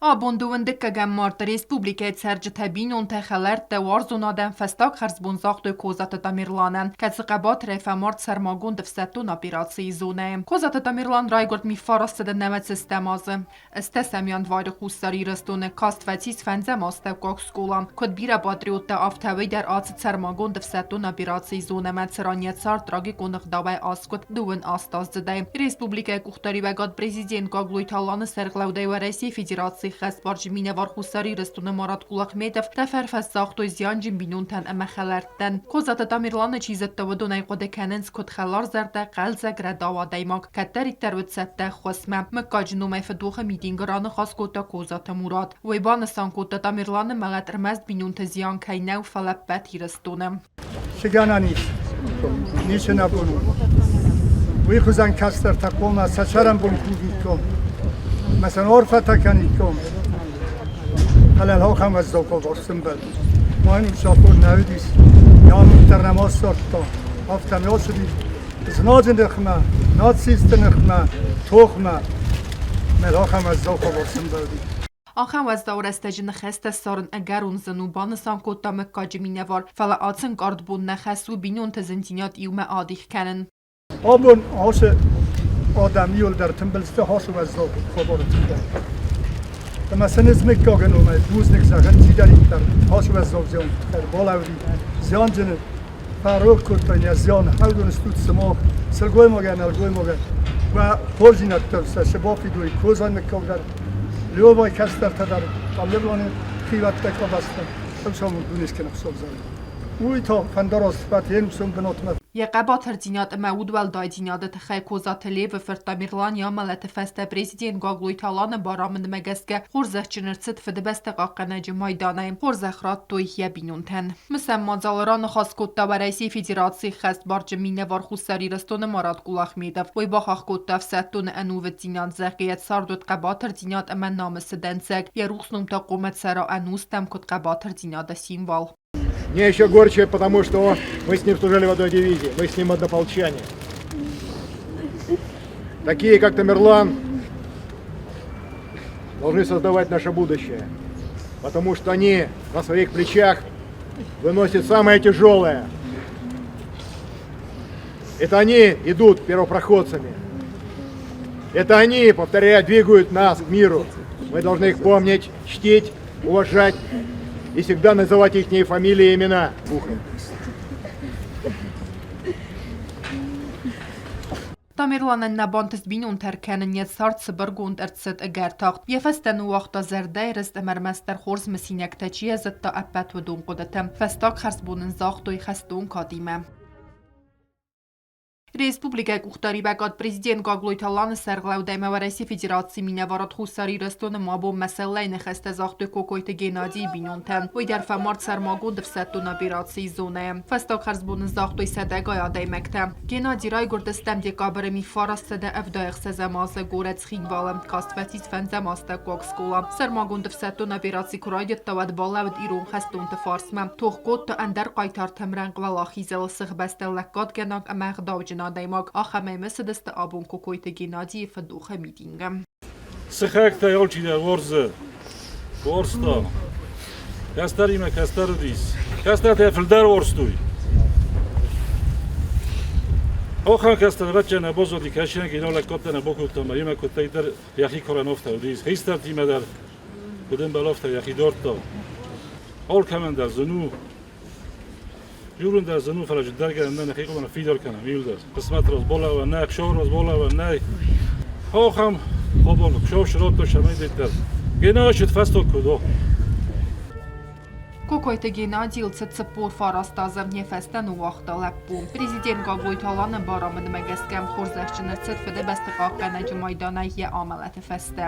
Абон дыууын дыккӕгӕм марты республикӕйы цӕрджытӕ, бинонтӕ, хӕлӕрттӕ, уарзон адӕм фӕстаг хӕрзбон загътой Козаты Тамерланӕн, кӕцы хъӕбатырӕй фӕмард сӕрмагонд ӕфсӕддон операцийы зонӕйы. Козаты Тамерлан райгуырд Миффарасты нӕуӕдзӕстӕм азы. Ӕстӕсӕм январы Хуссар Ирыстоны каст фӕцис фӕндзӕм астӕуккаг скъола. Куыд бирӕ патриоттӕ, афтӕ уый дӕр ацыд сӕрмагонд ӕфсӕддон операцийы зонӕмӕ, цыран йӕ цард трагикон ӕгъдауӕй аскъуыд дыууын аст-аздзыдӕй. Республикӕйы къухдариуӕгад президент Гаглойты Аланы сӕргълӕудӕй Уӕрӕсейы Федерацийы хӕсбарджын минӕвар Хуссар Ирыстоны Марат Кулахметов тӕфӕрфӕс загътой зианджын бинонтӕн ӕмӕ хӕлӕрттӕн. Козаты Тамерланы чи зыдта, уыдон ӕй хъуыды кӕнынц куыд хӕларзӕрдӕ, хъӕлдзӕг, рӕдау адӕймаг, кӕддӕриддӕр уыд цӕттӕ ӕххуысмӕ. Мыггаджы номӕй фыдохы митингы раныхас кодта Козаты Мурат. Уый банысан кодта, Тамерланы мӕлӕт ӕрмӕст бинонты зиан кӕй нӕу, фӕлӕ ӕппӕт Ирыстоны. Цы гӕнӕн ис? Ницы нӕ бон у. Уый хуызӕн кӕстӕртӕ хъуамӕ сӕ цӕрӕнбон кувикком, мӕ сын арфӕтӕ кӕникком. Фӕлӕ ахӕм уӕззау хабар сӕмбӕлд. Мӕн сахур нӕ уыдис, йӕ амонд дӕр нӕма ссардта. Афтӕ нӕ ацыди знаджы ныхмӕ, нацисты ныхмӕ, тохмӕ. Мӕ ахӕм уӕззау хабар сӕмбӕлди. Ахӕм уӕззау рӕстӕджы ныхӕстӕ ссарын ӕгӕрон зын у, банысан кодта мыггаджы минӕвар, фӕлӕ ацы ӕнкъард бон нӕ хӕс у бинонты зындзинад иумӕ адих кӕнын. Абон ацы адӕм иуылдӕр тымбыл сты ацы уӕззау хабары тыххӕй. Ӕмӕ сын ӕз мыггагы номӕй бузныг зӕгъын чидӕриддӕр ацы уӕззау зиан ӕрбалӕуди, зианджыны фӕрог кодтой нӕ зиан, хӕлдон стут сымах, сылгоймагӕн, нӕлгоймагӕн. Уӕ хорздзинӕдтӕ сӕ цы бафидой Козан мыггаг дӕр, Левай кӕстӕртӕ дӕр, Тамерланы хиуӕттӕ къабӕзтӕ, ӕфсӕрмы дунескӕнӕг Хуыцау Уый та фӕндараст фӕт йе нусон бынатмӕ. Йӕ хъӕбатырдзинад ӕмӕ удуӕлдайдзинады тыххӕй Козаты Левы фырт Тамерлан йӕ амӕлӕты фӕстӕ президент Гаглойты Аланы барамындмӕ гӕсгӕ хорзӕхджын ӕрцыд Фыдыбӕстӕ хъахъхъӕнӕджы майданӕй. Хорзӕх радтой йӕ бинонтӕн. Мысӕн мадзалы раныхас кодта Уӕрӕсейы Федерацийы хӕстбарджын минӕвар Хуссар Ирыстоны Марат Кулахметов. Уый бахахх кодта ӕфсӕддоны ӕнувыддзинад, зӕгъгӕ, йӕ цард уыд хъӕбатырдзинад ӕмӕ намысы дӕнцӕг, йӕ рухс ном та хъуамӕ цӕра ӕнустӕм куыд хъӕбатырдзинады символ. Мне еще горче, потому что мы с ним служили в одной дивизии, мы с ним однополчане. Такие, как Тамерлан, должны создавать наше будущее, потому что они на своих плечах выносят самое тяжелое. Это они идут первопроходцами. Это они, повторяю, двигают нас к миру. Мы должны их помнить, чтить, уважать и всегда называть их фамилии и имена. Тамерланӕн нӕ бантыст бинонтӕ ӕркӕнын йӕ цард цыбыргонд ӕрцыд ӕгӕр тагъд. Йӕ фӕстӕ ныууагъта зӕрдӕйы рыст ӕмӕ ӕрмӕстдӕр хорз мысинӕгтӕ чи азыдта, ӕппӕт уыдон хъуыдыты. Фӕстаг хӕрзбон ын загътой хӕстон кадимӕ. Республикӕйы къухдариуӕгад президент Гаглойты Аланы сӕргълӕудӕй ӕмӕ Уӕрӕсейы Федерацийы минӕварад Хуссар Ирыстоны ма абон мӕсӕллӕйы ныхӕстӕ загътой Кокойты Геннадийы бинонтӕн. Уый дӕр фӕмард сӕрмагонд ӕфсӕддон операцийы зонӕйы. Фӕстаг хӕрзбон ын загътой сӕдӕгай адӕймӕгтӕ. Геннадий райгуырд стӕм декабры 1976 азы горӕт Цхинвалы. Каст фӕцис фӕндзӕм астӕуккаг скъола. Сӕрмагонд ӕфсӕддон операци куы райдыдта, уӕд балӕууыд ирон хӕстонты фарсмӕ. Тох кодта ӕндӕр хъайтартӕм рӕнхъ уӕлахизыл, сыхбӕстӕ лӕггадгӕнӕг ӕмӕ ӕгъдауджын адӕймаг. Ахӕмӕй мысыдысты абон Кокойты Геннадийы фыдохы митингы. Сыхӕгтӕй алчидӕр уарзы, уарзта. Кӕстӕримӕ кӕстӕр уыдис. Кӕстӕртӕ фылдӕр уарзтой. Охӕн кӕстӕр ӕвӕццӕгӕн баззади кӕсинаг инал лӕггӕдтӕ нӕ бакодта ӕмӕ йемӕ куыддӕриддӕр йӕхи карӕн афтӕ уыдис. Хистӕртимӕ дӕр куыд ӕмбӕлы, афтӕ йӕхи дардта. Алкӕмӕн дӕр зын у. Дзурын дӕр зын у, фӕлӕ зыддӕргӕнӕн нӕ нӕхи хъуамӕ фидар кӕнӕм иуылдӕр. Хъысмӕт разболауа нӕ, ӕхсӕвы разболауа нӕй. Ахӕм хабар ӕхсӕв сырдтой сӕмӕйдӕр. Геннадий фӕстаг куыд у? Кокойты Геннадийыл цыд 49 азы, йӕ фӕстӕ ныууагъта лӕппу. Президент Гаглойты Аланы барамындмӕ гӕсгӕ хорзӕхджын ӕрцыд Фыдыбӕсты хъахъхъӕнӕджы майданӕй йӕ амӕлӕты фӕстӕ.